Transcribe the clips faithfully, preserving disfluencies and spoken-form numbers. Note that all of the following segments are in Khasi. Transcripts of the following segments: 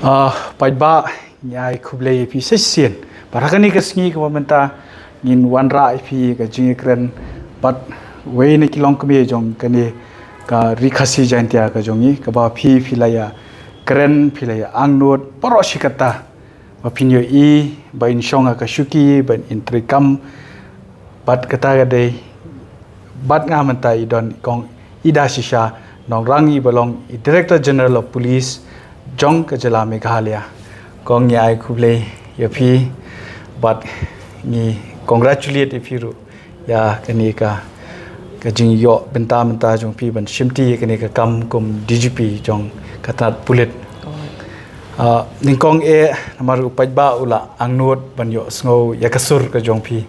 Ah, paidbah, ngi ai khublei ïa phi shisien. Bad ha kane ka sngi kaba mynta ngin wanrah ïa phi ka jingïakren bad wei na ki longkmie jong kane ka Ri Khasi Jaiñtia ka jong ngi, kaba phi, phi la ïakren, phi la ïa angnud baroh shi katta. Ba phin ïohi ba in shong ha ka shuki, ba in treikam, bad kata ka dei, bad nga mynta i don i kong Ida Shisha Nongrang, i ba long i Director General of Police jong ka jylla Meghalaya. Kong, ngi ai khublei ïa phi bad ngi congratulate ïa phi ruh ïa kane ka, ka jingïoh bynta mynta jong phi ban shimti ïa kane ka kam kum D G P jong ka tnat pulit. Ah, nyngkong eh, namar u paidbah u la angnud ban ïohsngew ïa ka sur ka jong phi.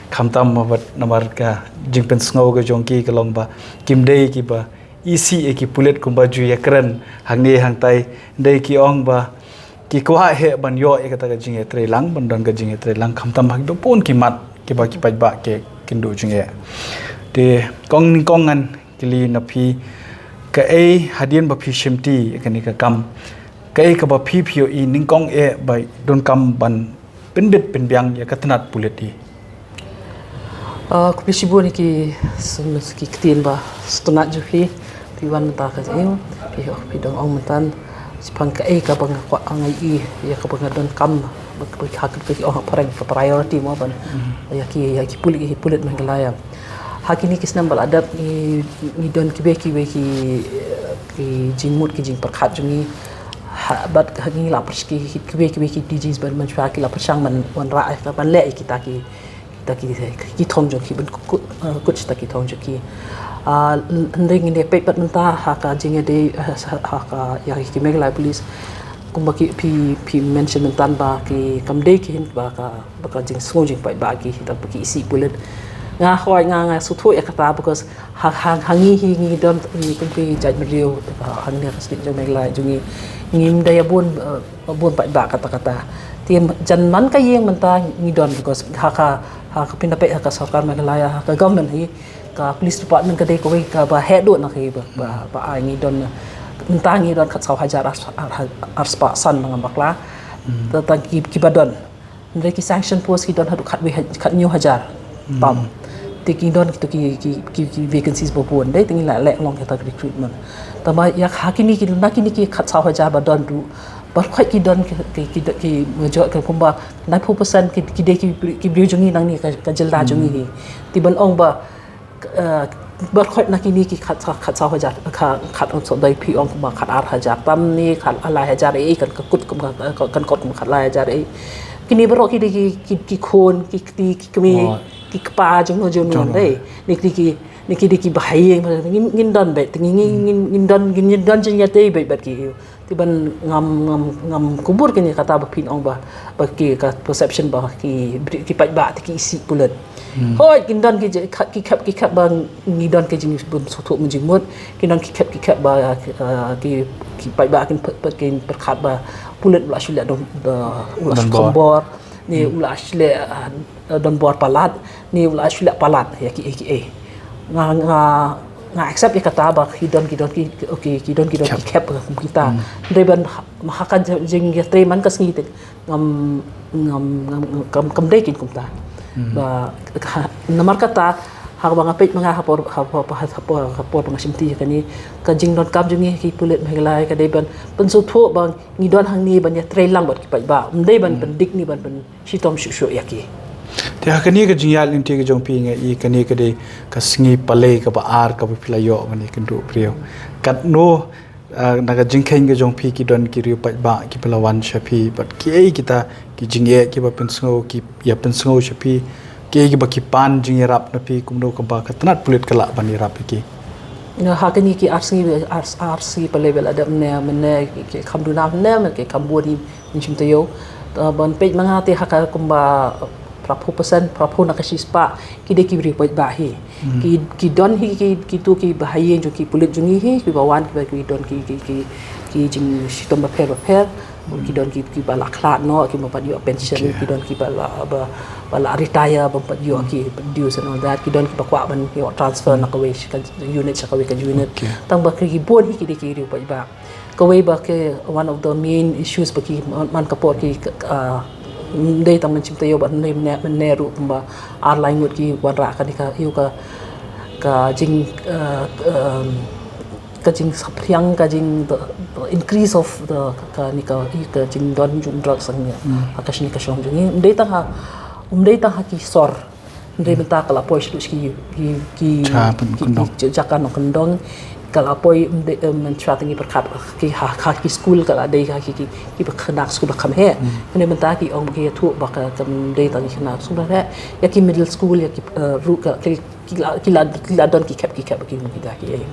Khamtam ma bad namar ka jingpynsngew ka jong ki ka long ba kim dei kiba isih ïa ki pulit kumba ju ïakren hangne hangtai, dei ki ong ba ki kwah heh ban ïoh ïa kata ka jingïatreilang, ban don ka jingïatreilang, khamtam ha kiba bun ki mat kiba ki paidbah ki, kin duh jingeh. Te kong, nyngkong ngan kylli na phi, kaei hadien ba phi shimti ïa kane ka kam, kaei kaba phi, phi ïohi nyngkong eh ba donkam ban pynbit pynbiang ïa ka tnat pulit hi? Ah, khublei shibun ïa ki, sum, ki ktien ba sngewtynnat jong phi. Phi wan mynta ka jingim, phi, oh, phi dang ong mynta shaphang kaei kaba nga kwah, nga ïohi ïa kaba nga donkam, ba, ba, ha kaba ki ong ha phareng ka priority mo ban, ïa ki, ïa ki pulit, ki pulit Meghalaya. Ha kine ki snem ba la dep ngi, ngi don kiwei kiwei ki, ki jingmut, ki jingpyrkhat jong ngi. Ha, bad ha ngi la pyrsh-, ki, ki, kiwei kiwei ki D Gs bad mynshuwa ki la pyrshang ban wanrah, eh, ban leh ïa kita ki, kita ki, ki thong jong ki, ban kut, eh, kut kita ki thong jong ki. Ah, hynrei ngin ïa peit pat mynta ha ka jingïadei, eh, ha ka, ïa ki Meghalaya Police, kumba ki, phi, phi mention mynta ba ki kam dei ki hynrei ba ka, ba ka jingsngew jingpaidbah ki, tang ba ki isih pulit. Nga hoi, nga, nga sngewthuh ïa kata, because ha, ha, ha ngi hi ngi don, ngi kum ki jaitbynriew, ha, hangne ha ka state jong Meghalaya jong ngi, ngim da ïa bun, eh, bun paidbah katta katta. Te jan man ka ïing mynta ngi don, because ha ka, ha ka pynïapeit ha ka sorkar Meghalaya, ha ka government hi, ka police department ka dei kawei kaba heh duh na ka hi ba, ba, ba ai ngi don, mynta ngi don khatsaw hajar ar, ar, arspah san nangam bakla. Hmm. Tang, tang ki, kiba don. Hynrei ki sanction post ki don haduh khatwei haj-, khathynñiew hajar tam. Hmm. Te ki don kito ki, ki, ki, ki vacancies ba bun. Dei te ngi la leh long kita ki recruitment. Tangba ïa ha kine ki, na kine ki khatsaw hajar ba don ruh, baroh khoit ki don ki, ki, ki, ki, major, ki kumba ninety-four percent ki, ki dei ki, ki briew jong ngi nangne ka, ka jylla jong ngi hi. Hmm. Te ban ong ba, eh, baroh khoit na kine ki khat, khatsaw hajar, kha, khat, so dei phi ong kumba khatar hajar tam ne, khatlai hajar, eh, kan, kan kut kumba, kan kut kumba khatlai hajar, eh. Kine baroh ki dei ki, ki, ki khun, ki kti, ki kmie, ki kpa jong no jong no, dei. Ni ki dei ki, ni ki dei ki bahaïing, ngin, ngin don beit, ngin, ngin, ngin don, ngin don jingïatei beit bad ki. Te ban ngam, ngam, ngam kubur kine kata ba phin ong ba, ba ki ka perception ba ki, ki paidbah te ki isih pulit. Hmm. Hooid, kin don ki je-, ki khep, ki khep ba ngi don ki jingbymsngewthuh mynjingmut, kin don ki khep, ki khep ba, eh, ki, ki paidbah kin py-, py-, kin pyrkhat ba pulit u la shu leh don, don, u la shu kham bor, ne u la shu leh, eh, don bor palat, ne u la shu leh palat, ïa ki, ïa ki, eh. Nga, nga, nga accept ïa kata ba ki don, ki don ki, okay, ki don, ki don ki khep kum kita. Hmm. Hynrei ban ha, ha ka jingïatrei man ka sngi te ngam, ngam, ngam, kam, kam dei kin kumta. Hmm. Ba, ha, namar kata, ha kaba nga peit ma nga ha por, ha por, ha por, ha por ba nga shimti ïa kane, ka jingdonkam jong ngi ki pulit Meghalaya ka dei ban pynsngewthuh ba ngi don hangne ban ïatrei lang bad ki paidbah. Ym dei ban pyndik ne ban pynshitom shuh shuh ïa ki. Te ha kane ka jingïaid lynti ka jong phi, nga i kane ka dei ka sngi palei kaba ar kaba phi la ïoh ban ïakynduh briew. Katno, ah, na ka jingkheiñ ka jong phi ki don ki riew paidbah kiba la wan sha phi, bad kiei kita ki jingeh kiba pynsngew, ki ïa pynsngew sha phi, kiei kiba ki pan jingïarap na phi, kumno kaba ka tnat pulit ka lah ban ïarap ïa ki? Nga, ha kine ki ar sngi, ar, ar sngi palei ba la dep mynne, mynne ki kham duna mynne, mynne ki kham bun hi, ngin shim taïew. Te ban peit ma nga te ha ka kumba phraphew percent, phraphew na ka shispah, ki dei ki briew paidbah hi. Ki, ki don hi ki, kitu ki bahaïing jong ki pulit jong ngi hi, kiba wan kiba ki don ki, ki, ki, ki jingshitom bapher bapher, ki don ki, kiba la khlad noh, kiba pat ïoh pension, ki don kiba la, ba, ba la retire, ba pat ïoh ki dues and all that, ki don kiba kwah ban ïoh transfer na kawei ka unit sha kawei ka unit. Tang ba ki bun hi ki dei ki briew paidbah. Kawei ba ki one of the main issues ba ki man, man ka por ki, ah, ym dei tang mynsiem taïew, ba ym dei mynne, mynne ruh kumba ar lai ngut ki wanrah kane ka, ïa ka, ka jing, ah, um, ka jingsaphriang, ka jing, the, the increase of the, kane ka, ïa ka jingdon jong drugs hangne ha ka shane ka shnong jong ngi. Ym dei tang ha, ym dei tang ha ki sor. Hynrei mynta ka la poi shaduh sha ki, ki, ki, ki jaka nongkyndong. Ka la poi, ym dei, em, mynta ngi pyrkhat ki ha, ha ki skul, ka la dei ha ki, ki, kiba khynnah skul ba kham heh. Hynrei mynta ki ong ba ki ïathuh ba ka, kam dei tang ki khynnah skul ba heh. Ïa ki middle school, ïa ki, eh, ruh ka, ki, ki la, ki la, ki la don ki khep, ki khep, ki, ki da ki, eh.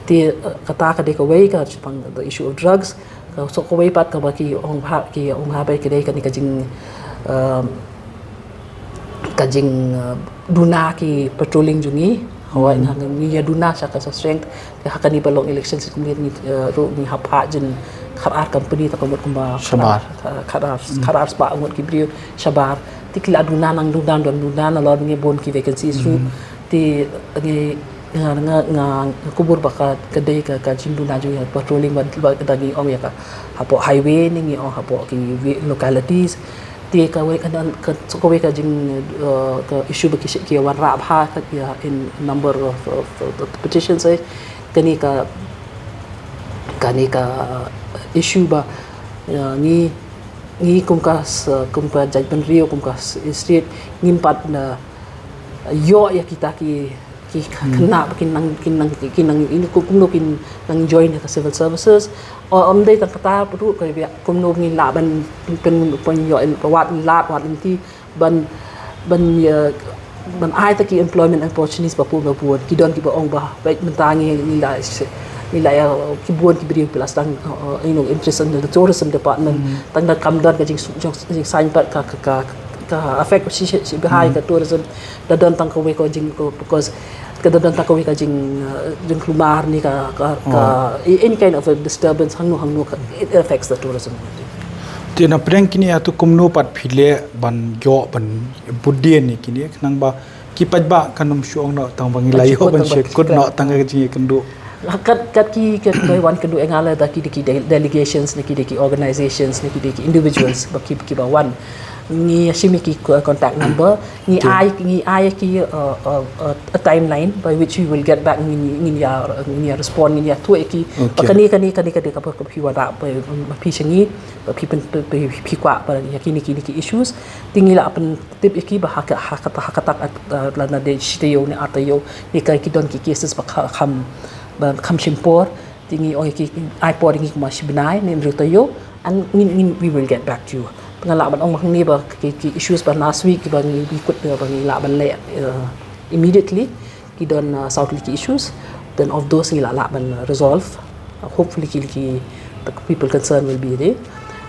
Te, eh, kata ka dei kawei ka shaphang the issue of drugs. Ka, so kawei pat kaba ki ong bha, ki ong bha ba ka dei kane ka jing, um, ka jing, uh, duna ki patrolling jong ngi. Hawai, nga, ngi ïa duna sha ka sa strength. Te ha kane ba long election sha kumne ngi, uh, ruh ngi hap phah jin khatar company, te ka mut kumba shabar, khatar, khatar, khatar spah ngut ki briew shabar. Te ki la duna, nang duna, don duna, nalor ngi bun ki vacancies ruh. Te ngi, nga, nga, nga, nga kubur ba ka, ka dei ka, ka jingduna jong ngi ha patrolling ba, ba ka dang ngi ong ïa ka hapoh highway ne ngi ong hapoh ki localities. Te kawei ka, ka, kawei ka jing, uh, ka issue ba ki, ki wanrah bha ka ïa in number of, of, of the petitions, eh. Kane ka, kane ka issue ba, uh, ngi, ngi kum ka, kum ka jaitbynriew, kum ka state, ngim pat na ïoh ïa kita ki, ki khynnah ba kin nang, kin nang, kin nang, ïa kumno kin nang join ïa ka civil services. Ym dei tang kata ruh, ka ïa kumno ngin lah ban, ban, ban ïoh, wat lad, wat lynti ban, ban ïa, ban ai ïa ki employment opportunities ba bun ba bun. Ki don kiba ong ba, ba mynta ngi, ngi la, ngi la ïa, ki bun ki briew ki la sdang, uh, uh, you know, interest in the tourism department. Tang da kam don ka jing, jing, jingsaiñ pat ka, ka, ka, ka affect shi, shi, shi bha ïa ka tourism. Da don tang kawei ka jing, because ka da don tang kawei ka jing, uh, jingkulmar ne ka, ka, ka, any kind of a disturbance hangno hangno ka, it affects the tourism. Te na pdeng kine, hato kumno pat phi leh ban ïoh ban bud dien ïa kine, khnang ba ki paidbah kan ym shu ong noh tang ba ngi la ïoh ban shu kut noh tang ka jingïakynduh. Kat, kat ki, kat ki wan kynduh ïa nga, lada ki dei ki de-, delegations ne ki dei ki organizations ne ki dei ki individuals ba ki, kiba wan, ngi shim ïa ki, uh, contact number, ngi ai, ngi ai ki, uh, uh, uh, a timeline by which we will get back, ngin, ngin ïa, ngin ïa respond, ngin ïathuh ïa ki ba kane, kane, kane, kane kaba phi wanrah, ba, ba phi sha ngi, ba phi pyn, ba phi, phi kwah ba ïa kine, kine ki issues. Te ngi la pyntip ïa ki ba ha ka, ha kata, ha kata, uh, lada dei shi taïew ne ar taïew ne ka, ki don ki cases ba kha-, kham, ba kham shim por. Te ngi ong ïa ki, ai por ïa ngi kumba shi bnai ne hynriew taïew, and ngin, ngin, we will get back to you. Te nga lah ban ong hangne ba ki, ki issues ba last week kiba ngi, ngi kut ba ngi lah ban leh, uh, immediately, ki don, uh, saw tylli ki issues. Then of those ngi lah, lah ban resolve. Uh, hopefully ki, ki, the people concerned will be there.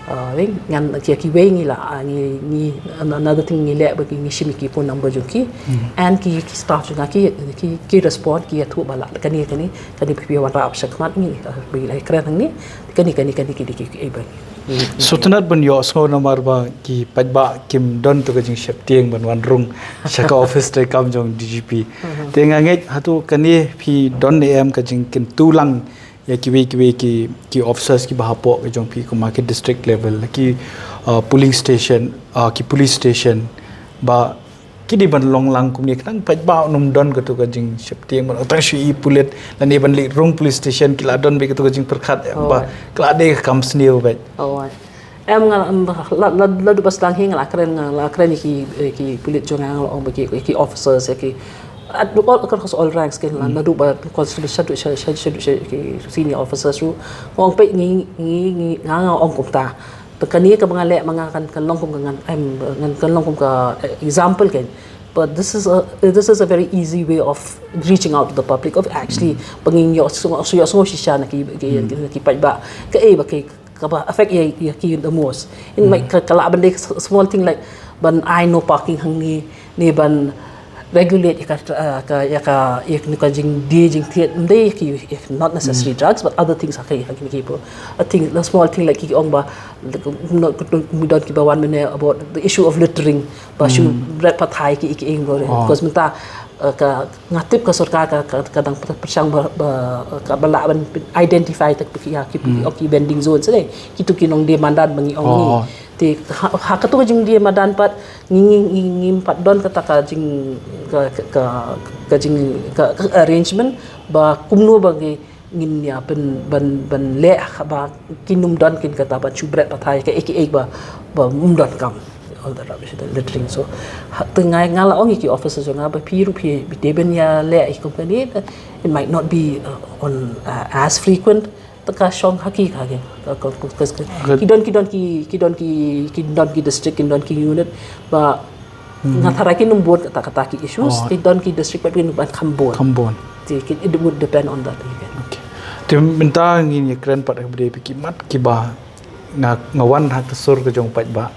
Uh, ngan ki, kiwei ngi lah, uh, ngi, ngi, an-, another thing ngi leh ba ngi, ngi shim ki phone number jong ki. And ki, ki staff jong nga ki, ki, ki respond, ki ïathuh ba lah kane, kane, kane phi wanrah shakhmat, ngi, uh, ba ngi la kren hangne. Kane, kane, kane ki dei ki, ki, eh, ba ngi. Sngewtynnat ban ïohsngew namar ba ki paidbah kim don to ka jingsheptieng ban wan rung sha ka office treikam jong D G P. Te nga ngeit hato kane phi don ne em ka jingkyntu lang ïa kiwei kiwei ki, ki officers kiba hapoh ka jong phi, kum ha ki district level, ki, uh, polling station, uh, ki police station, ba ki dei ban long lang kumne khnang paidbah un ym don kato ka jingsheptieng ban ong tang shu i pulit lane ban leit rung police station, ki la don beit kato ka jingpyrkhat ba ka la dei ka kam sniew beit. Em, nga la, la, la, la duh ba sdang hi nga la kren, nga la kren ïa ki, eh, ki pulit jong nga, nga la ong ba ki, ki officers, ïa ki, at all, across all ranks, ki la, naduh ba constable shaduh, shaduh, shaduh, shaduh ki senior officers ruh. Nga ong peit ngi, ngi, ngi, nga, nga ong kumta. Te kane kaba nga leh ma nga kan, kan long kum ka ngan, em, ngan, kan long kum ka, eh, example kein. But this is a, this is a very easy way of reaching out to the public, of actually, ba ngin ïoh sngew, ïoh sngew shisha na ki, ki, na ki paidbah. Kaei ba ki, kaba affect ïa, ïa ki the most. In mai ka, ka lah ban dei small thing like ban ai no parking hangne, ne ban regulate ïa ka, uh, ka, ïa ka, ïa ka jingdie jingthied, ym dei ki, ïa, not necessary drugs, but other things ha ki, ha ki, ki, I think the small thing like ki ong ba, no, we don't keep one minute about the issue of littering. Ba shu bret pathai ki, ki, ki, because mynta, uh, ka, nga tip ka sorkar ka, ka, ka dang pyrshang ba, ba, ka ba lah ban identify tak ki, ki, ki vending zone sini. Kitu ki nongdie madan ba ngi ong ngi. Te ha, ha katu ka jingdie madan pat ngi, ngi, ngi, ngim pat don kata ka jing, ka, ka, ka, ka jing, ka, ka arrangement ba kumno ba ngi, ngin ïa ban, ban, ban leh ba kin ym don kin kata ban shu bret pathai ka ek ek ba, ba ym don kam. All the rubbish, the littering. So ha, te nga, nga la ong ïa ki officers jong nga ba phi ruh phi, phi dei ban ïa leh ïa ki company, it might not be, uh, on, uh, as frequent. Te ka shong ha ki, ha ki, ka, ka, ka, ka, ki don, ki don ki, ki don ki, ki don ki district, ki don ki unit ba nga tharai kin ym bun kata, kata ki issues, ki don ki district ba kin ban kham bun. Kham bun. Te ki, it would depend on that again. Okay. Te mynta ngin ïa kren pat ha kaba dei ki mat kiba nga, nga wan ha ka sur ka jong paidbah.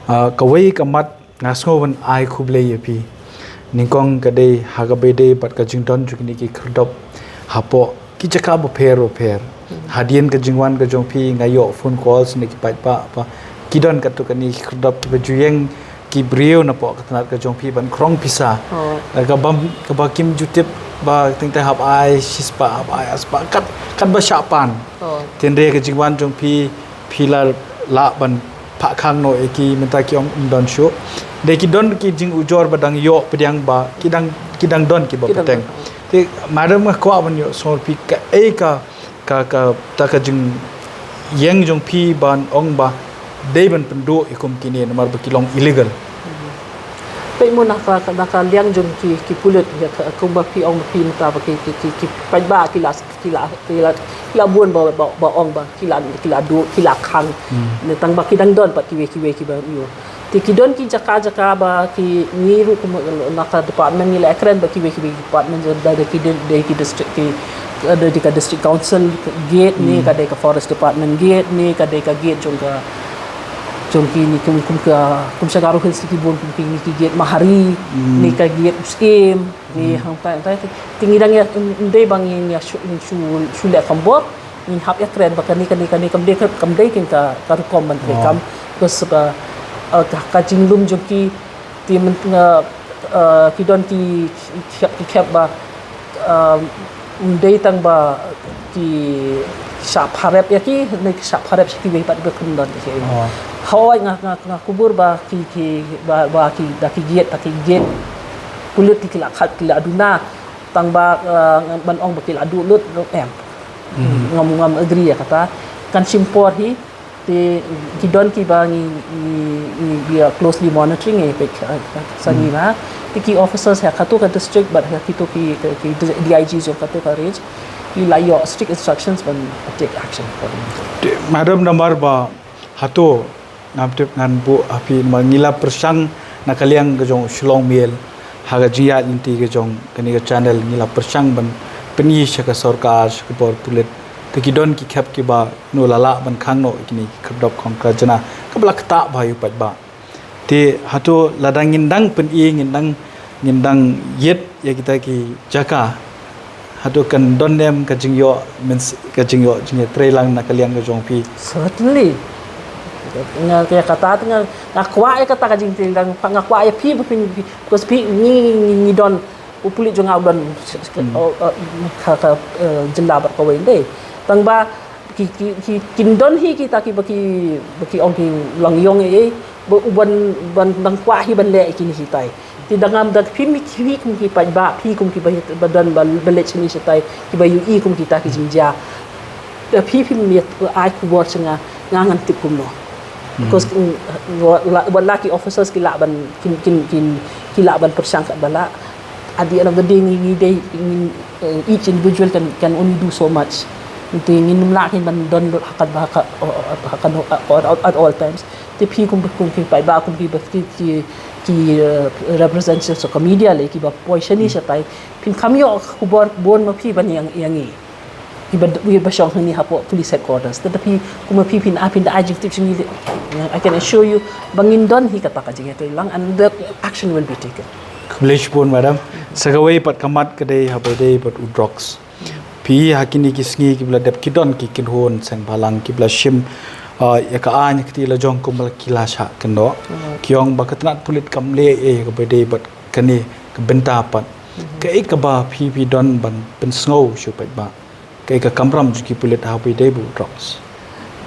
Ah, kawei ka mat nga sngew ban ai khublei ïa phi. Nyngkong ka dei ha kaba dei bad ka jingdon jong kine ki khyrdop hapoh ki jaka bapher bapher. Hadien ka jingwan ka jong phi nga ïoh phone calls na ki paidbah ba ki don katto katne ki khyrdop kiba ju ïeng ki briew napoh ka tnat ka jong phi ban khrong pisa. Kaba, kaba kim ju tip ba teng te hap ai shispah, hap ai arspah, kat, katba shah pan. Tynrai ka jingwan jong phi, phi la lah ban phah khang noh ïa ki, mynta ki ong ym don shuh. Dei ki don ki jingujor ba dang ïoh pdiang ba ki dang, ki dang don kiba pateng. Te madam, nga kwah ban ïohsngew phi kaei ka, ka, kata ka jingïeng jong phi ban ong ba dei ban pynduh ïa kum kine namar ba ki long illegal. Peit mo na ka, na ka liang jong ki, ki pulit, ïa ka, kumba phi ong phi mynta ba ki, ki, ki, ki paidbah ki la, ki la, ki la, ki la bun ba, ba, ba ong ba ki la, ki la duh, ki la khang. Ne tang ba ki dang don pat kiwei kiwei kiba ïoh. Te ki don ki jaka jaka ba ki, ngi ruh kum na ka department ngi la kren ba kiwei kiwei department, da, da ki, da, da ki district ki, da, da ka district council gate ne, ka dei ka forest department gate ne, ka dei ka gate jong ka, jong kine kum, kum ka, kum sha Garo Hills ki bun kum kine ki gate Mahari ne, ka gate u Syiem ne, hangtai, hangtai. Te ngi dang ïa, ym dei ba ngi ïa shu, shu, shu leh kham bor, ngin hap ïa kren ba kane, kane, kane kam dei, kam dei kin ka, ka rukom ban trei kam. Because ba, uh, ka, ka jinglum jong ki, te mynta, uh, ki don ki, ki, ki khep ba, um, ym dei tang ba ki shah pharep ïa ki, ne ki shah pharep sha kiwei pat ba kum don ki. Hooid, nga, nga, nga kubur ba ki, ki, ba, ba ki, da ki gate, da ki gate. Pulit ki, ki la khat, ki la duna. Tang ba, uh, ban ong ba ki la duh lut, em. Ngam, ngam agree ïa kata. Kan shim por hi, te ki don kiba ngi, ngi, ngi, we are closely monitoring, eh, peit, uh, sa ngi ba. Te ki officers ha katu ka district, bad ha kitu ki, ki, ki D I Gs jong katu ka range, ki la ïoh strict instructions ban take action accordingly. Te, madam, namar ba hato ngam tip ngan buh ha phi namar ngi la pyrshang na ka liang ka jong Shillong Mail ha ka jingïaid lynti ka jong kane ka channel, ngi la pyrshang ban pyni sha ka sorkar, sha ka bor pulit. Te ki don ki khep kiba no la lah ban khang noh ïa kine ki khyrdop khongkajna kaba la ktah bha ïa u paidbah. Te hato lada ngin dang pyni, ngin dang, ngin dang ïit ïa kita ki jaka, hato kan don ne em ka jingïoh, means ka jingïoh jingïatreilang na ka liang ka jong phi? Certainly. Nga, ïa kata te nga, nga kwah ïa kata ka jingtreilang, nga kwah ïa phi ba phin, because phi ngi, ngi, ngi don u pulit jong nga u don, uh, uh, ka, ka, uh, jylla bad kawei, ym dei. Tang ba ki, ki, ki, kin don hi kita kiba ki, ba ki ong ki long ïong ei ei, ba u ban, ban, ban kwah hi ban leh ïa kine hitai. Te da ngam, da phi, phi kum ki paidbah, phi kum kiba, ba don ba, ba leit shane shatai, kiba ïohi kum kita ki jingjia. Da phi phim ïa ai khubor sha nga, nga ngan tip kumno. Because, mm, wat la, wat la ki officers ki lah ban, kin, kin, kin, ki lah ban pyrshang katba lah. At the end of the day, ngi, ngi dei, ngi, uh, each individual can, can only do so much. Te ngin ym lah kin ban don lut ha ka, ha ka, ha ka, at all times. Te phi kum, kum ki paidbah, kum kiba ki, ki, ki, uh, representatives of ka media lei kiba poi shane shatai, phin kham ïoh khubor bun ma phi ban ïa, ïa ngi. Hi ba, hi ba shong hangne hapoh police headquarters. Tetapi kumba phi phin, ah, phin da ai jingtip sha ngi, I can assure you ba ngin don hi kata ka jingïatreilang and the action will be taken. Khublei shibun, madam. Sa kawei pat ka mat ka dei ha ba dei bad u drugs. Phi ha kine ki sngi kiba la dep ki don ki kynhun seng bhalang kiba la shim, ah, ïa ka aiñ ha ka kti la jong kumba la ki la shah kynnoh. Ki ong ba ka tnat pulit kam leh ei ïa kaba dei bad kane ka bynta pat. Kaei kaba phi phi don ban pynsngew shuh pat ba kaei ka kamram jong ki pulit ha ba dei bad drugs.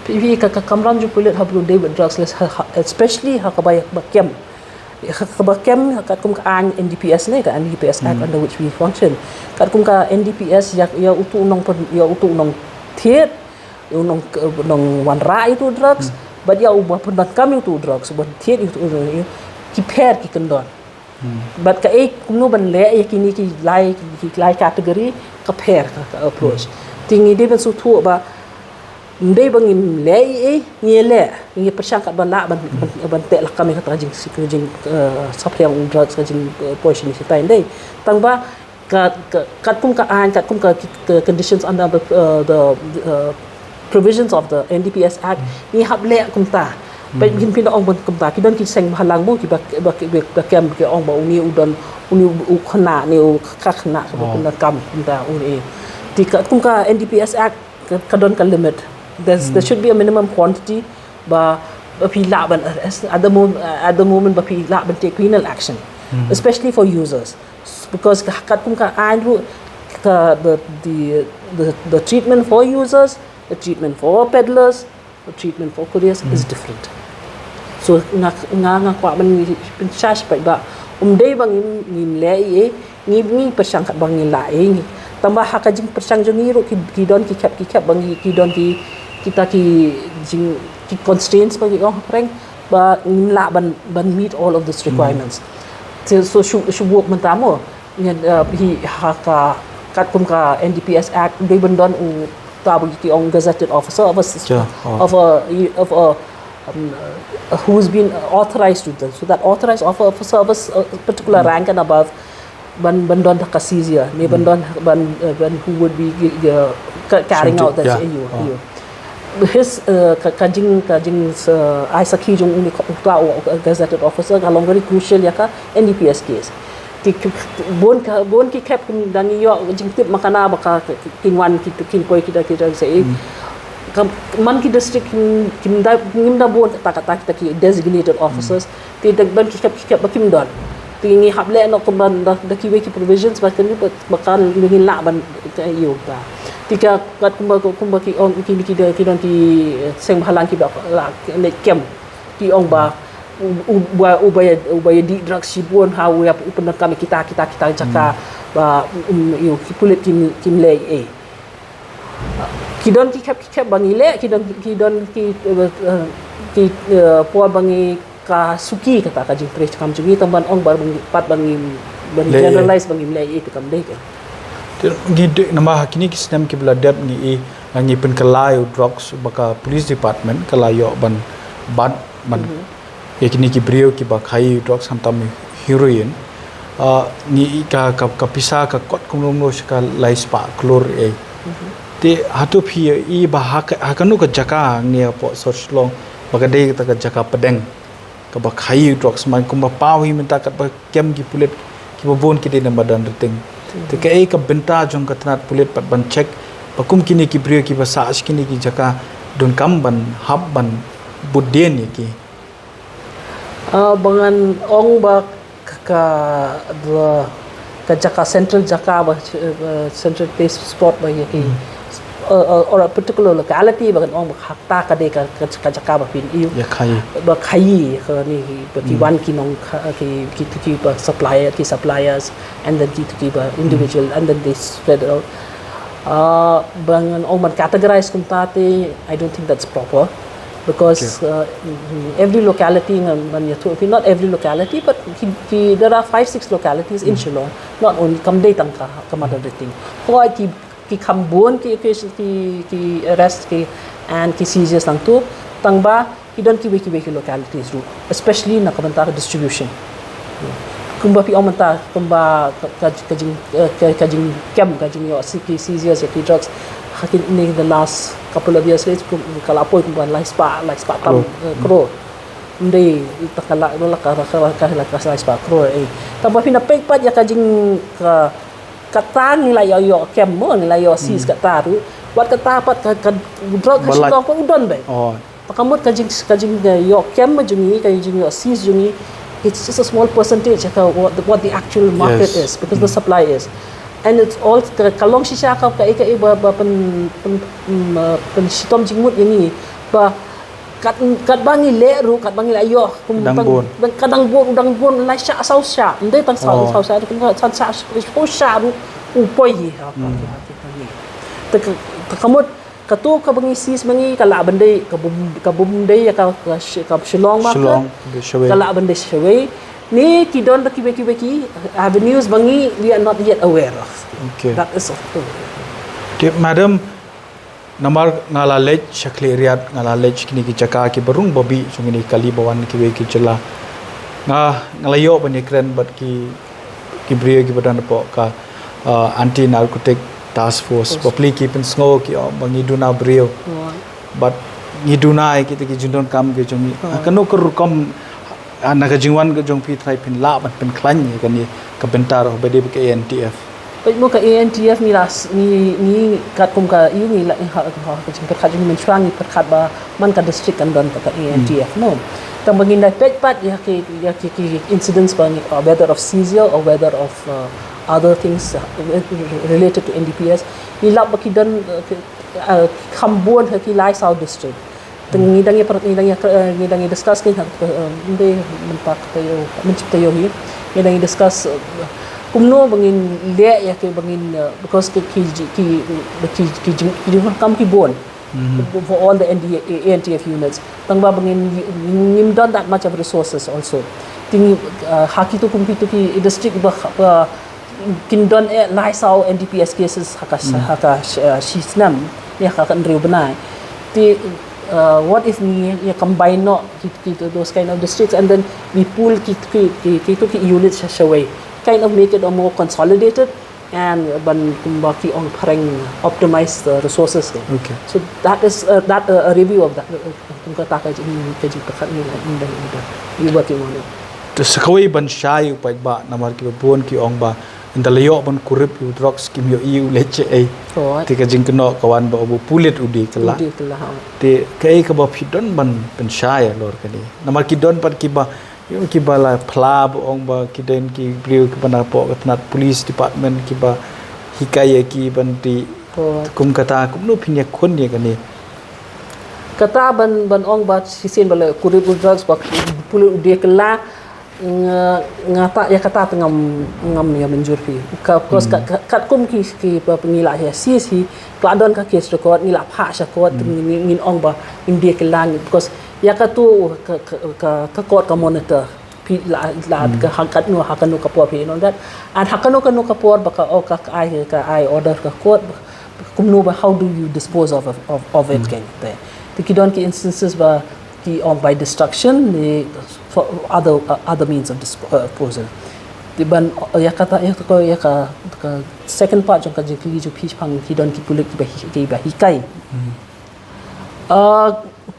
Phi phi ka, ka kamram jong pulit ha ba dei bad drugs, les ha, ha, especially ha kaba ïa ba kem. Ha kaba kem katkum ka aiñ N D P S ne, ka N D P S Act under which we function. Katkum ka N D P S ïa, ïa utu u nongpyn, ïa utu u nongthied, u nong, nongwanrah ïa utu u drugs, bad ïa uba pyndonkam ïa utu u drugs, uba thied ïa utu u, ki pher ki kyndon. Bad kaei kumno ban leh ïa kine ki lai, ki lai category, ka pher ka, ka approach. Te ngi dei ban sngewthuh ba ym dei ba ngim leh ei ei, ngi leh, ngi pyrshang katba lah ban, ban, ban teh lakam ïa kata ka jing, ka jing, eh, saphriang u drugs, ka jing, eh, poisoning shatai, ym dei. Tang ba ka, ka, katkum ka aiñ, katkum ka, ka conditions under the, eh, the, eh, provisions of the N D P S Act, ngi hap leh kumta. Ba ngin pynda ong ban kumta, ki don ki seng bhalang bun kiba, ba, ba, ba kem ki ong ba une u don, une u, u khynnah ne u ka khynnah kaba pyndonkam kumta une. Te katkum ka N D P S Act ka, ka don ka limit. There's, there should be a minimum quantity ba, ba phi lah ban arrest at the mom-, at the moment ba phi lah ban take penal action, especially for users. Because ka, katkum ka aiñ ruh ka, the, the, the, the treatment for users, the treatment for peddlers, the treatment for couriers is different. So nga, nga, nga kwah ban, ban shah shipait ba ym dei ba ngim, ngim leh ei ei, ngi, ngi pyrshang katba ngi lah ei ei. Tang ba ha ka jingpyrshang jong ngi ruh ki, ki don ki khep, ki khep ba ngi, ki don ki, kita ki jing, ki constraints ba ki ong ha phareng, ba ngim lah ban, ban meet all of these requirements. So, so shu, shu buh mynta mo. Ngi, uh, hi ha ka, katkum ka N D P S Act, dei ban don u, ta ba ki ong gazetted officer of a s-, of a, of a, um, uh, who's been authorized to do. So that authorized officer of a s-, a particular rank and above, ban, ban don da ka seizure, ne ban don, ban, uh, ban who would be, uh, ca-, carrying out this. His, uh, ka, ka jing, ka jing, uh, ai sakhi jong une ka, uta u, u gazetted officer ka long very crucial ïa ka N D P S case. Te ki, bun ka, bun ki khep kim dang ïoh jingtip ma kane ba ka, ki, kin wan ki, kin poi ki da, ki da sa ei. Ka, man ki district kim, kim da, kim da bun kata, kata, kita ki designated officers. Te da ban ki khep, ki khep ba kim don. Te ngi hap leh noh kumba da, da kiwei ki provisions ba kane ba, ba kan ngin lah ban ka ïoh ba. Te ka, katkum ba, kumba ki ong ki, ki da, ki don ki, eh, seng bhalang kiba la leh kem. Ki ong ba u, u, uba, uba ïa, uba ïa dih drugs shibun ha u ïa u pyndonkam kita, kita, kita jaka ba, um, ïa ki pulit kim, kim leh ei ei. Ki don ki khep, ki khep ba ngi leh, ki don, ki don ki, eh, eh, ki, eh, por ba ngi ka suki kata ka jingtrei kam jong ngi, tang ban ong ba ngi pat ba ngi, ba ngi generalize ba ngim leh ei ei te kam dei ka. Te ngi dei namar ha kine ki snem kiba la dep ngi i, ngi pynkylla ïa u drugs ba ka police department ka la ïoh ban bat ban ïa kine ki briew kiba khaïi drugs khamtam heroin. Ah, ngi i ka, ka, ka pisa ka kot kumno kumno sha ka lai spah klur ei. Te hato phi i ba ha ka, ha kano ka jaka ngi hapoh sor Shillong ba ka dei kata ka jaka pdeng kaba khaïi drugs man kumba paw hi mynta katba kem ki pulit kiba bun ki dei na madan riting. Te kaei ka bynta jong ka tnat pulit pat ban check ba kum kine ki briew kiba sah sha kine ki jaka donkam ban hap ban bud dien ïa ki. Ah, ba ngan ong ba ka, ka, the, ka jaka, central jaka ba, eh, central place spot ba ïa ki, eh, eh, or a particular locality ba ngan ong ba kata ka dei ka, ka, ka jaka ba phin ïoh. Ïa khaïi. Ba khaïi, ka ni, ba ki wan ki nong kha-, ki, ki, ki ba supplier, ki suppliers, and then ki, ki ba individual, and then they spread out. Ah, ba ngan ong ban categorize kumta te, I don't think that's proper. Because, uh, every locality ngan, ngan ïathuh, not every locality, but ki, ki, there are five, six localities in Shillong, not only, kam dei tang ka, ka madan riting. Hooid ki, ki kham bun ki, ki, ki, ki arrest ki, and ki seizures nangtu, tang ba ki don kiwei kiwei ki localities ruh, especially na ka bynta ka distribution. Kumba phi ong mynta, kumba ka, ka, ka jing, eh, ka, ka jingkem, ka jingïoh, si ki seizures, ki drugs, ha kine the last couple of years, eh, kum, ka la poi kumba lai spah, lai spah tam, eh, crore. Ym dei, ta ka la, la ka, la ka, la ka, la ka lai spah crore, eh. Tangba phin da peit pat ïa ka jing, ka, kata ngi la ïoh, ïoh kem mo, ngi la ïoh seize kata ruh. Wat kata pat ka, ka drug ha Shillong pat u don beit. Oh. Te ka mut ka jing, ka jing, eh, ïoh kem jong ngi, ka jingïoh seize jong ngi, it's just a small percentage ka what, what the actual market is, because the supply is. And it's all, ka, ka long shisha ka, ka, ka, ba, ba pyn, pyn, mm, uh, pynshitom jingmut ïa ngi. Ba kat, katba ngi leh ruh, katba ngi la ïoh, kum dang bun. Dang, ka dang bun, dang bun, lai shah saw shah. Ym dei tang saw, saw shah, kum ka san shah, saw shah ruh, u poi hi, ha, ha, ha, ha, ha. Te ka, te ka mut, kato kaba ngi seize ma ngi, ka lah ban dei, ka bym, ka bym dei ïa ka, ka Shi-, ka Shillong market. Shillong, ka dei shawei. Ka lah ban dei shawei. Ni ki don da kiwei kiwei ki avenues ba ngi, we are not yet aware of. Okay. That is all. Tip, madam, namar nga la leit sha Khliehriat, nga la leit kine ki jaka kiba rung babi, jong kine kali ba wan kiwei ki jylla. Nga, nga la ïoh ban ïakren bad ki, ki briew kiba don hapoh ka, uh, Anti Narcotic Task Force. Bapli ki pynsngew ki ong ba ngi duna briew. Bad ngi duna ïa kita ki jingdonkam ki jong ngi. Ha kano ka rukom, ah, na ka jingwan ka jong phi trai phin lah ban pynkhlaiñ ïa kane ka bynta ruh ba dei ba ka A N T F. Peit mo ka A N T F ngi la s-, ngi, ngi katkum ka, ïa ngi la, ha, ha, ka jingpyrkhat jong ngi mynshwa ngi pyrkhat ba man ka district kan don ka A N T F mo. Tang ba ngin da peit pat ïa ki, ïa ki, ki incidents ba ngi, uh, whether of seizure or whether of, uh, other things, uh, related to N D P S. Ngi lap ba ki don, uh, ki, uh, kham bun ha ki lai saw district. Te ngi dang ïa per-, ngi dang ïa, eh, ngi dang ïa discuss kein ha, eh, ym dei mynta ka taïew, mynta ka taïew hi. Ngi dang ïa discuss, eh, kumno ba ngin leh ïa ki ba ngin, eh, because ki, ki, ki, ki, ki jing, ki jingdonkam ki bun. For all the N D A, A N T F units. Tang ba ba ngin, ngim don that much of resources also. Te ngi, eh, ha kito kum kito ki district ba, ba kin don, eh, lai saw N D P S cases ha ka, ha ka, eh, shi snem, ïa ha ka hynriew bnai. Te, eh, what if ngi, ngi combine noh ki, ki, those kind of districts and then we pool ki, ki, ki, kito ki units sha, shawei. Kind of make it a more consolidated and ban kumba ki ong phareng optimize the resources. Okay. So that is, uh, that, uh, a review of that, uh, kum kata ka jing, ka jingpyrkhat ngi, ngi, ngi, ngi working on it. Te sa kawei ban shai u paidbah namar kiba bun ki ong ba ynda la ïoh ban kurup ïa u drugs kim ïohi u leit shaei. Te ka jingkynnoh ka wan ba u pulit u die kylla. U die kylla, ha. Te kaei kaba phi don ban pynshai halor kane. Namar ki don pat kiba Ïa kiba la phla ba ong ba ki don ki briew kiba na poh ka tnat police department kiba hikai ïa ki ban dih. Kum kata, kumno phin ïakhun ïa kane? Kata ban, ban ong ba shisien ba la kurup u drugs ba pulit u die kylla, nga, nga ta ïa kata te ngam, ngam ïa mynjur phi. Ka, of course, ka, ka, katkum ki, ki ba ngi la ïa seize hi, ka la don ka case record, ngi la phah sha court, ngin, ngin ong ba ngin die kylla, because ïa katu ka, ka, ka, ka court ka monitor. Phi la, la, ka ha katno, ha kano ka por phi, you know that. And ha kano kano ka por ba ka, oh, ka, ka ai, ka ai order ka court, kumno ba, how do you dispose of, of, of it, kan te. Te ki don ki instances ba ki ong by destruction, ne for other, uh, other means of disp-, uh, disposal. Te ban, uh, ïa kata, ïa ka, ïa ka, ka second part jong ka jingkylli jong phi shaphang ki don ki pulit kiba hi-, kiba hikai. Uh,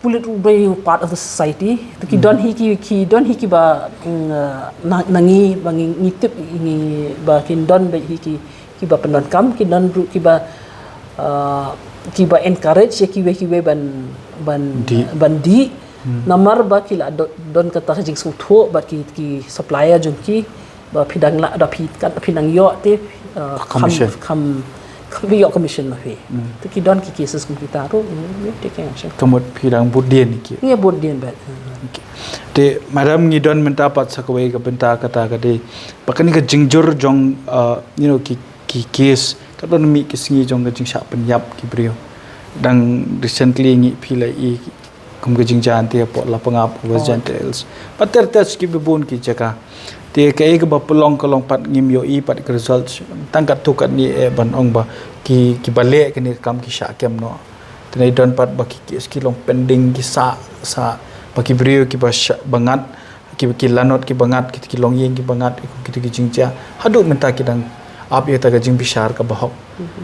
pulit u dei part of the society. Te ki don hi ki, ki don hi kiba, mm, uh, na, na ngi ba ngi, ngi tip ngi ba kin don beit hi ki, kiba pyndonkam, ki don ruh kiba, uh, kiba encourage ïa kiwei kiwei ban, ban, ban dih. Namar ba ki la do-, don kata ka jingsngewthuh bad ki, ki supplier jong ki. Ba phi dang lah, da phi, kan phi dang ïoh te, uh, kham, kham, kham ïoh commission ma phi. Te ki don ki cases kum kita ruh, mm, we take action. Ka mut phi dang bud dien ki. Ngi bud dien bad. Okay. Te madam, ngi don mynta pat sa kawei ka bynta kata ka dei ba kane ka jingjur jong, uh, you know, ki, ki case ka don mih ki sngi jong ka jingshah pynïap ki briew. Dang recently ngi phi la i kum ka jingjia te hapoh Lapangap, West Jaintia Hills. Pat ter ter kiba bun ki jaka. Te kaei kaba pynlong ka long pat ngim ïohi pat ka result. Tang katto katne eh ban ong ba ki, kiba leh kane ka kam ki shah kem noh. Te ngi don pat ba ki, ki, ki long pending ki sah, sah ba ki briew kiba shah, ba ngat ki, ki lanot ki bangat, ki, ki longïing ki bangat, ki, ki, ki jingjia. Haduh mynta ki dang ap ïa ta ka jingbishar ka bahok.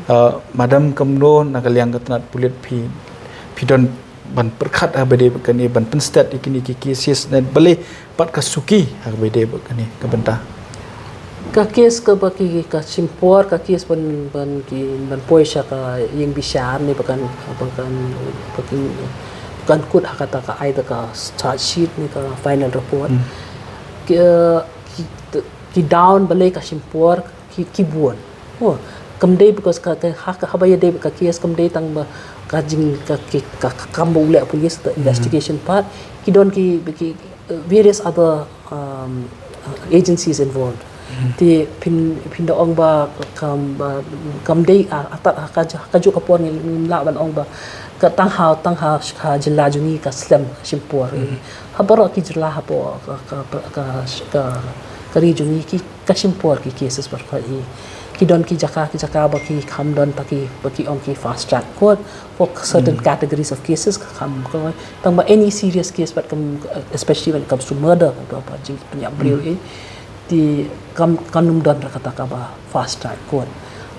Uh, madam, kumno na ka liang ka tnat pulit phi, phi don ban pyrkhat ha ba dei bad kane, ban pynstet ïa kine ki cases ne balei pat ka suki ha ba dei bad kane ka bynta? Ka case ka ba ki ka shim por, ka case ban, ban ki ban poi sha ka ïing bishar ne ba kan, ba kan, ba kan, ba kan kut ha kata ka, either ka charge sheet ne ka final report. Hmm. Ki, uh, ki, ki down balei ka shim por, ki, ki bun. Oh, kam dei because ka, ka, ha, ha ba ïadei ka case kam dei tang ba ka jing ka, ki, ka, ka kam ba u leh police, the investigation part. Ki don ki, ki, uh, various other, um, uh, agencies involved. Te phin, phin da ong ba kam, ba kam dei, ah, atat ha ka, ka juh ka por ngi, ngim lah ban ong ba ka tang ha, tang ha, ha jylla jong ngi ka slem ka shim por. Ha baroh ki jylla ha baroh ka, ka, ka, ka, ka ri jong ngi ki ka shim por ki cases baroh hi. Ki don ki jaka, ki jaka ba ki kham don ta ki, ba ki ong ki fast track court for certain categories of cases ka kham ko. Tang ba any serious case, but kam, especially when it comes to murder, ba, ba jingpynïap briew hi, te kam, kam nym don ra kata ka ba fast track court.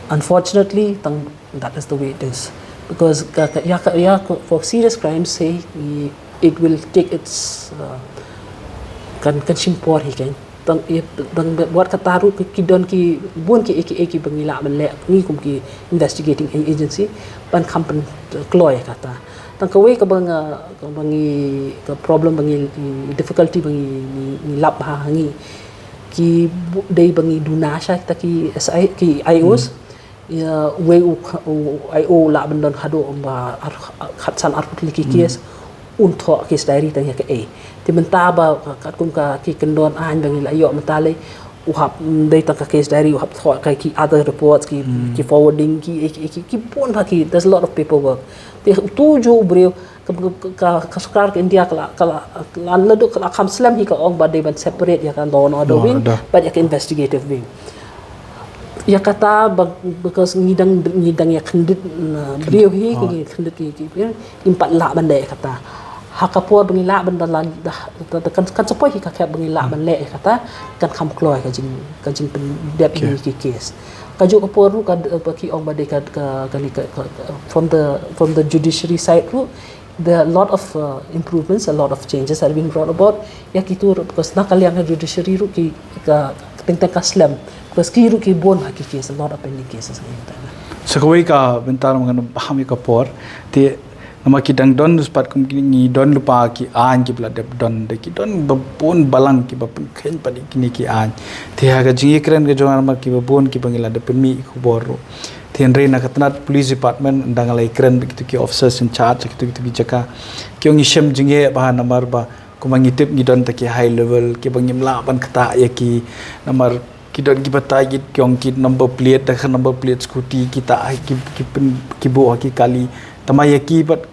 Unfortunately, tang that is the way it is. Because ka, ka, ïa ka, ïa ka, for serious crimes, say, i-, it will take its, uh, kan, kan shim por hi kan. Tang, i-, tang, wat kata ruh ki, ki don ki bun ki, ki, ki ba ngi lah ban leh, ngi kum ki investigating a-, agency, ban kham pynkloi kata. Tang kawei ka ba nga, ka ba ngi, ka problem ba ngi, difficulty ba ngi, ngi, ngi lap ha ngi. Ki bu-, dei ba ngi duna sha kita ki S I, ki I Os. Ïa, wei u kha-, u I O lah ban don haduh ym ba ar-, khatsan arphew tylli ki case, un thoh case diary tang ïa kaei. Te mynta ba ka, katkum ka ki kyndon aiñ ba ngi la ïoh mynta lei, u hap, mm, dei tang ka case diary, u hap thoh ka ki other reports, ki, ki forwarding, ki, ki, ki, ki bun ba ki, there's a lot of paperwork. Te utu ju u briew, ka, ka, ka, ka sorkar ka India ka la, ka la, ka la, la duk ka la kham slem hi ka ong ba dei ban separate ïa ka law and order wing bad ïa ka investigative wing. Ïa kata ba, because ngi dang, ngi dang ïa khyndiat, uh, briew hi, ngi khyndiat ki, ki, ki, ngim pat lah ban leh ïa kata. Ha ka por ba ngi lah ban da la, da, da, da kan, kan sa poi hi ka khep ba ngi lah ban leh ïa kata, kan kham kloi ka jing, ka jingpyndep ïa ki case. Ka juh ka por ruh ka, ba ki ong ba dei ka, ka, ka, ka, ka, from the, from the judiciary side ruh, there are a lot of, uh, improvements, a lot of changes have been brought about. Ïa kitu ruh, because na ka liang ka judiciary ruh ki, ka, ka teng teng ka slem. Because ki ruh ki bun ha ki case, a lot of pending cases. Sa kawei ka bynta, namar ngan paham ïa ka por. Te namar ki dang don, duspat kum ki ngi don lypa ki aiñ ki ba la dep don, de ki don ba bun balang ki ba pynkheiñ pat ïa kine ki aiñ. Te ha ka jingïakren ka jong nga namar ki ba bun ki ba ngi la dep pynmih khubor ruh. Te hynrei na ka tnat police department, ynda nga la ïakren bad kitu ki officers in charge, kitu, kitu ki jaka, ki ong ngi shem jingeh bha namar ba kumba ngi tip ngi don ta ki high level, ki ba ngim lah ban ktah ïa ki, namar ki don ki batai ki, ki ong ki number plate, da ka number plate scooty, ki tah, ki, ki pyn, ki buh ha ki kali. Tangba ïa ki pat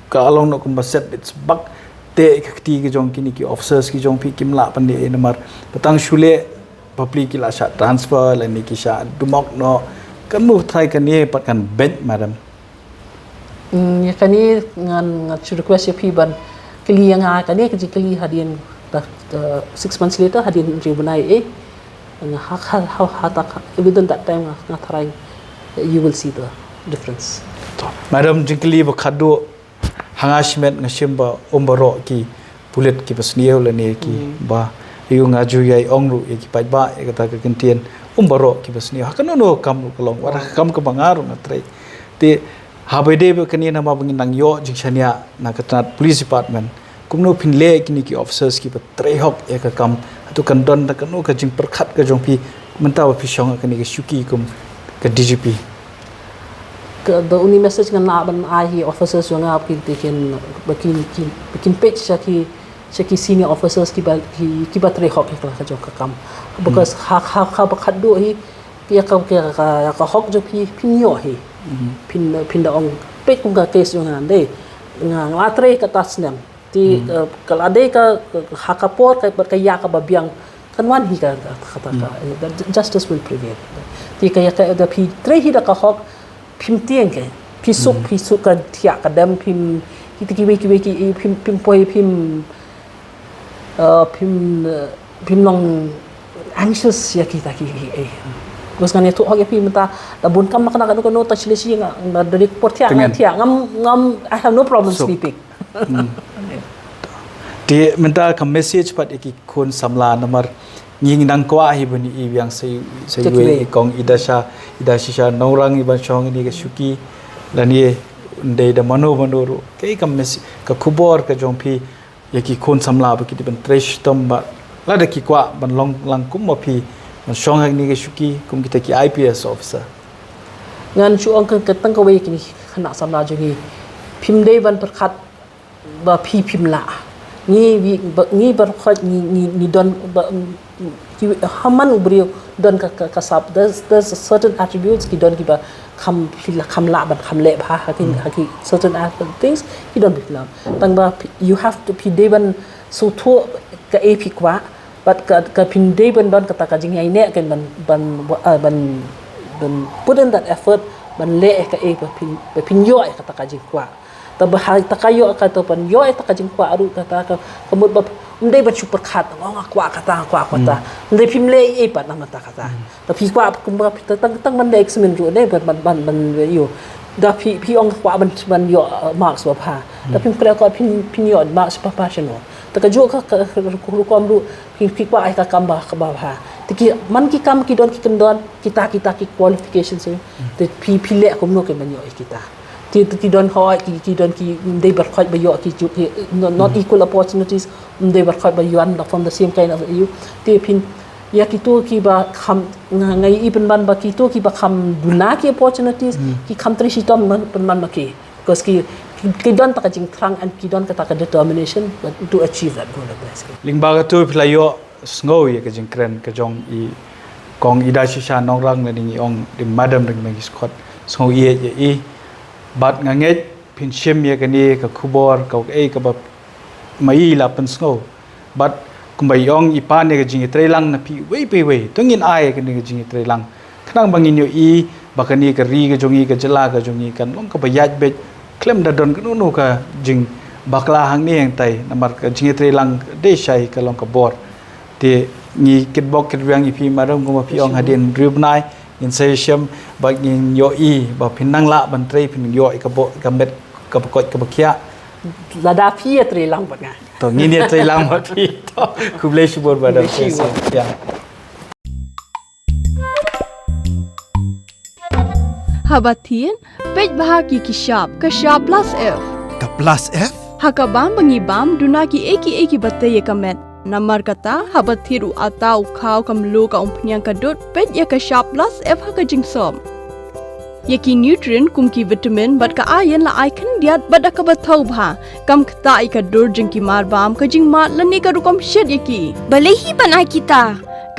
ka long noh kumba set its back, te ka kti ki jong kine ki officers ki jong phi kim lah ban dei namar ba tang shu leh bapli ki la shah transfer lane ki shah dumok noh. Kan mut trai kane pat kan beit, madam. Mm, ïa kane ngan, ngan shu request ïa phi ban kylli ïa nga kane ka jingkylli hadien da, da six months later hadien riew bnai eh. Nga ha, ha, ha, ha, ta, within that time nga, nga tharai you will see the difference. Madam, jingkylli ba khatduh, ha nga shimet nga shim ba um baroh ki pulit ki ba sniew lane ki ba, ïa nga ju ïai ong ruh ïa ki paidbah ïa kata ka kyntien um baroh ki ba sniew. Ha kano kano ka kam ruh ka long, wat ha ka kam ka ba nga ruh nga trei. Te ha ba dei ba kane namar ba ngin nang ïoh jingshaniah na ka tnat police department. Kumno phin leh kine ki officers ki ba trei hok ïa ka kam, hato kan don da kano ka jingpyrkhat ka jong phi mynta ba phi shong ha kane ka shuki kum ka D G P? Ka, the only message ngan lah ban ai hi officers jong nga ba kin, kin, ba kin, kin, ba kin peit sha ki, sha ki senior officers ki ba, ki, ki ba trei hok ïa ka, ka jong ka kam. Because ha, ha, ha ba khatduh hi ïa ka, ïa ka, ïa ka hok jong phi phin ïoh hi. Phin, phin da ong peit kum ka case jong nga dei. Nga, nga trei kata snem. Te, eh, ka la dei ka, ka, ha ka por ka, ka ïa ka ba biang kan wan hi ka, ka, ka, ka, ka, eh, the ju-, justice will prevail. Te ka ïa ka da phi trei hi da ka hok, phim tieng ke. Phi suk, phi suk ka thiah ka dem, phim, kita kiwei kiwei ki, eh, phim, phim poi, phim, Uh, phim uh, phim long anxious ïa kita ki ki eh. Bos ngan ïathuh hok ïa phi mynta da bun kam ma kano kano ta shlei shi nga da dei por thiah nga thiah ngam ngam I have no problem sleeping. Te mynta ka message pat ïa ki khun samla namar ngi nang kwah hi ban i biang sa sa iwei i kong i Dasha i Dashisha Nongrang i ban shong ini ka shuki lane ndei da mano mano ruh. Ka message ka khubor ka jong phi ïa ki khun samla ba ki dei ban trei shitom ba lada ki kwah ban long lang kum ma phi ban shong ha kine ki shuki kum kita ki I P S officer. Ngan shu ong ka tang kawei kine ki khynnah samla jong ngi phim dei ban pyrkhat ba phi phim lah ngi ngi ba khot ngi ngi don ba ki ha man u briew don ka ka sap there's there's certain attributes ki don ki ba kham phi la kham lah ban kham leh bha ha ki ha ki certain things ki don bha. Tang ba you have to phi dei ban sngewthuh ka ei phi kwah but ka ka phi dei ban don kata ka jingïaineh kan ban ban ban ban put in that effort ban leh ka ei ba phi ba phi ïoh kata ka jingkwah. Ta ba hai ta ka ïoh ka ta ban ïoh ta ka jingkwah ruh kata ka ka mut ba ym dei ban shu pyrkhat nga kwah kata kwah kata. Ym dei phim leh ei pat na mata kata. Ta phi kwah kumba phi ta tang tang ban leh exam ruh dei ban ban ban ban ïoh. Da phi phi ong kwah ban ban ïoh marks ba bha. Ta phim kre kwah phin phin ïoh marks ba bha shano. Ta ka juk ka ka rukom ruh phi phi kwah ai ka kam ba ka ba bha. Te ki man ki kam ki don ki kyndon kita kita ki qualifications. Te phi phi leh kumno ki ban ïoh kita. Ti ti don hoi ki ki don ki dei bar khoi ba ïoh ki juk ki not equal opportunities dei bar khoi ba yuan from the same kind of you. Ti phin ïa ki tu ki ba kham ngai i pynban ba ki tu ki ba kham duna ki opportunities ki kham tri shitom pynban ma ki. Because ki ki don ta ka jingthrang and ki don ka ta ka determination to achieve that goal of theirs. Lyngba ka tu phi la ïoh sngew ïa ka jingkren ka jong i kong i Dashisha Nongrang lane ngi ong ding madam ding ma ngi skhot sngew ïeit ïa i. Bad nga ngeit phin shim ïa kane ka khubor ka ei kaba ma i la pynsngew. Bad kumba i ong i pan ïa ka jingïatreilang na phi iwei pa iwei to ngin ai ïa kane ka jingïatreilang. Khnang ba ngin ïohi ba kane ka ri ka jong i ka jylla ka jong i kan long kaba ïaid beit khlem da don kano kano ka jingbakla hangne hangtai namar ka jingïatreilang dei shai ka long ka bor. Te ngi kitbok kitrwiang ïa phi madam kumba phi ong hadien hynriew bnai ngin sa ïashem ba ngin ïohi ba phin nang lah ban trei phin ïoh ïa ka bok ka met kaba koit kaba khiah. Lada phi ïatreilang bad nga. To ngin ïatreilang bad phi. To khublei shibun madam. Khublei shibun. Ïa. Haba thied, peit bha ki ki shap, ka shap plus F. Ka plus F? Ha ka bam ba ngi bam, duna ki ei ki ei ki ba tei ïa ka met. Namar kata, haba thied u atta u khaw ka mluh ka umphniang ka dud, peit ïa ka shap plus F ha ka jingsop. Ïa ki nutrient kum ki vitamin bad ka iron la ai khyndiat bad da kaba thaw bha. Kam ktah ïa ka dur jong ki mar bam ka jingmad lane ka rukom shet ïa ki. Balei hi ban ai kita?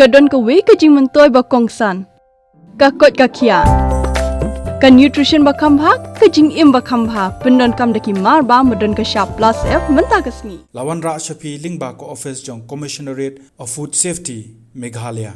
Ka don kawei ka jingmyntoi ba kongsan. Ka koit ka khiah. Ka nutrition ba kham bha, ka jingim ba kham bha. Pyndonkam da ki mar bam ba don ka shap plus F mynta ka sngi. La wanrah sha phi lyngba ka office jong Commissionerate of Food Safety, Meghalaya.